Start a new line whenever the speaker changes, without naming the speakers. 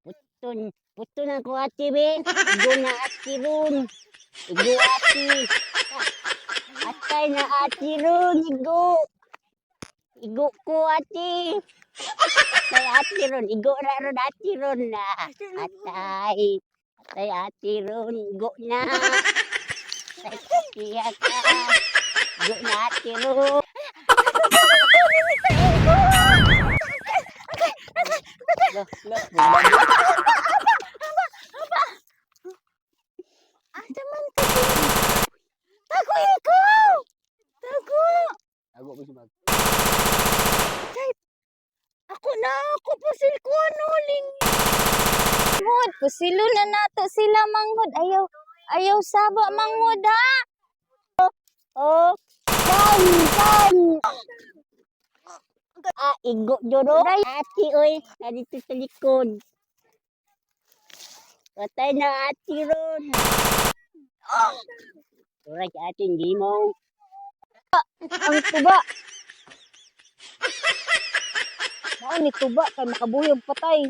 Puton, puton ako, ate, be. Igo na ate ron. Igo ate. Atay na ate ron, igo. Igo ko, ate. Atay ate ron, igo na ron ate ron na. Atay. Atay ate ron, igo na. Atay katiya ka. Igo na ate ron. Lah, lah, bumagi.
Asa man ka? Tago ikaw! Tago!
Tago mo si bag.
Ako na, ako pusil ko ano, ling. Manghod, pusilo na nato sila, manghod. Ayaw, ayaw saba, manghod, ha?
Oh, kan, kan. Ah, igo juro. Ate, oy, nandito sa likod. Patay na ate ron. Turay ka ate, hindi mo.
Ang tuba. Mao ni tuba kay makabuhi og patay.